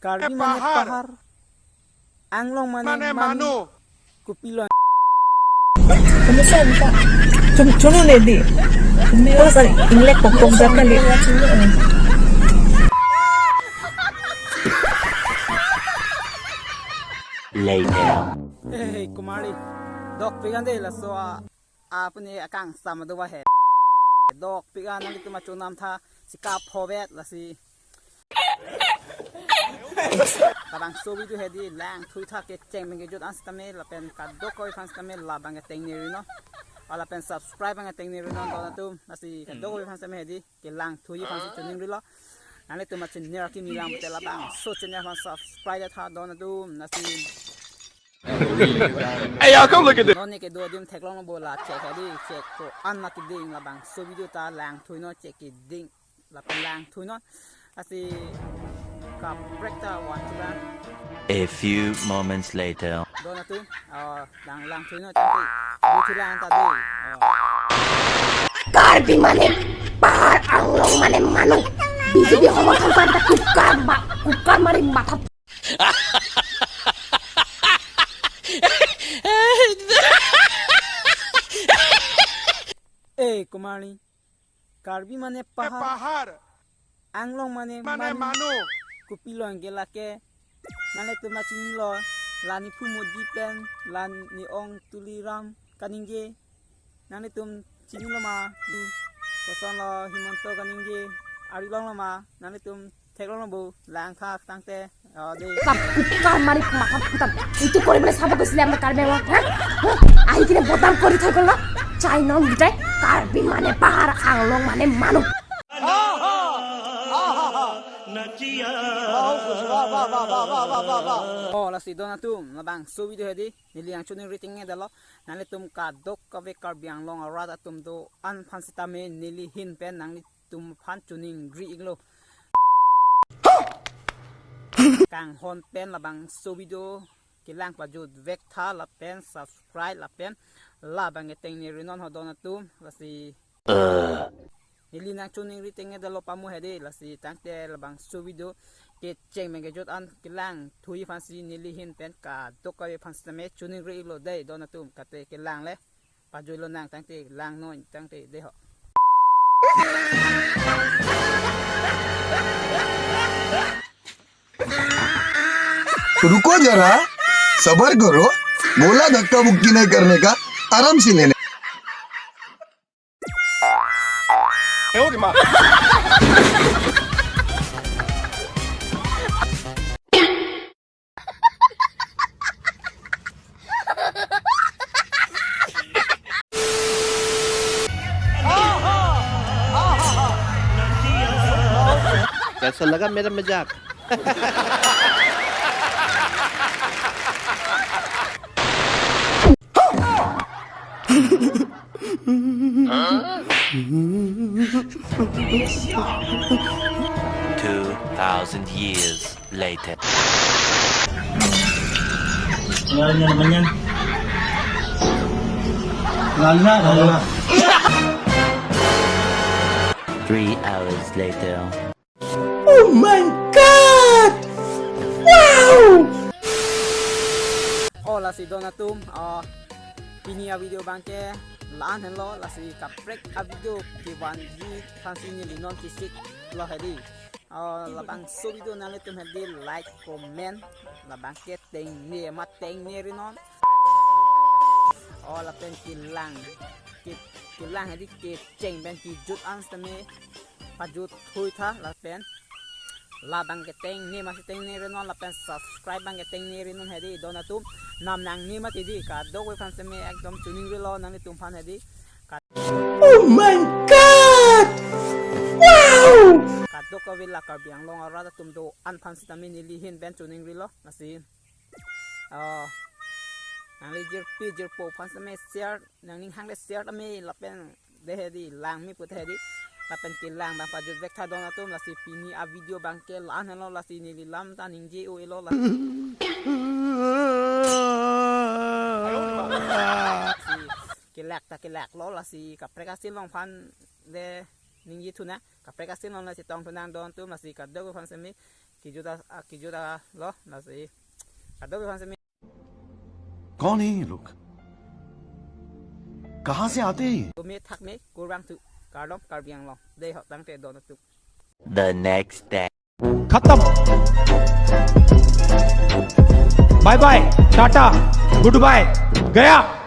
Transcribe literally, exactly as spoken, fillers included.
Karbi mane pahar. Anglong mane manu. Kopilo? Kamusta ka? Chun, chunu ne di. Terus inglek pokok jat kali. Later. Hey, kumari. Dokpik an de laso a, apuni akangsam do ba he. Dokpik an nanglitum achonam tha, si kaphovet lasi. Labangso video hedi langthui tha, kecheng pen kejut an sitame lapen kadokave aphan sitame labang ke tengne rinon. Lapen subscribe abang ke tengne rinon don atum. Lasi kadokave aphan sitame hedi kelangthui aphan si choningrilo. Nanglitum achannel kimi lang pute labangso channel aphan subscribe tha don atum. Lasi. Hey, y'all, come look at this. Non ne kedo adim theklonglo bo la chek hedi, chek ko-an mati ding labangso video ta langthuinon, chek keding. Lapen langthuinon. Lasi kaprek ta van chulang. A few moments later. Don atum, ah, lang langthuinon, chek ke. Dothulang ta dei. Ah. Karbi mane pahar, Anglong mane manu. B J P homothan ta kukar ma, kukar mari matha. Eh, kumari. Karbi mane pahar. Pahar. Anglong mane manu. Kopilo ke lake. Nanglitum ma chinilo. La nephu Modi pen, la ne-ong Tuliram kaningje. Nanglitum chinilo ma? Kosonlo Himanta kaningje? Ari longlo ma? Nanglitum theklonglo bo, langtha tangte. Oh, de. Kap kukar mari matha phutan. Itu kori bole sabo kesli amna karbe wa, ha? Ha? Ahi kine bodam kori thoi kolla. Chai non bitai. Karbi mane pahar, Anglong mane manu. Oh, lasi don atum, labangso video hedi neli nangchoningri tengne detlo. Nanglitum kadokave Karbi Anglong arat atum do-an aphan sitame neli ahin pen nanglitum aphan choningri iklo. Kanghon pen labangso video kelang pajut vek tha lapen subscribe lapen labang ke tengne rinon ho don atum. Lasi neli nangchoningri tengne detlo pamu hedi, lasi tangte labangso video kecheng pen kejut an kelangthui aphan si neli ahin pen kadokave aphan sitame choningri iklo dei don atum, kate kelang le. Pajuilo nang tangte, langnon tangte dei ho. रुको जरा, सबर करो, बोला धक्का मुक्की नहीं करने का, आराम से लेने। कैसा लगा मेरा मजाक? Two thousand years later. Wala na naman yan. Wala na, wala na. Three hours later. Oh my God! Wow! Oh, lasi don atum, oh, pini a video abangke la-an henlo, lasi kaprek a video kevanji aphan si neli non kesik lo hedi. Oh, labangso video nanglitum hedi like, comment, labangke tengne ma tengne rinon. Oh, lapen kelang, ke, kelang hedi kecheng pen kejut an sitame pajut thui tha lapen labang ke tengne masi tengne rinon lapen subscribe abang ke tengne rinon hedi don atum, nam nangne mati dei, kadokave aphan sitame ekdom choningrilo nanglitum aphan hedi. Oh my God! Wow! Kadokave la Karbi Anglong arat atum do-an aphan sitame neli ahin pen choningrilo, lasi, oh, nangli jirpi jirpo aphan sitame share, nangning hang le share tame lapen dei hedi langme pute hedi. Lapen kelang abang pajut vek tha don atum, lasi pini a video abangke la-an henlo, lasi neli lam ta ningje-o-elo, lasi kelak ta kelaklo, lasi kaprek asin along aphan le ningje thunang, kaprek asin along le chetong thunang don atum, lasi kadokave aphan sitame Kijut a, a, kijut a lo, lasi. Kadokave aphan si me. कौन है ये लोग? कहाँ से आते हैं ये? Kumi thak me, kurang tu, Karlong, Karbi Anglong. Dei ho, tangte don tu. The next day. खत्म। Bye bye, tata, goodbye, गया।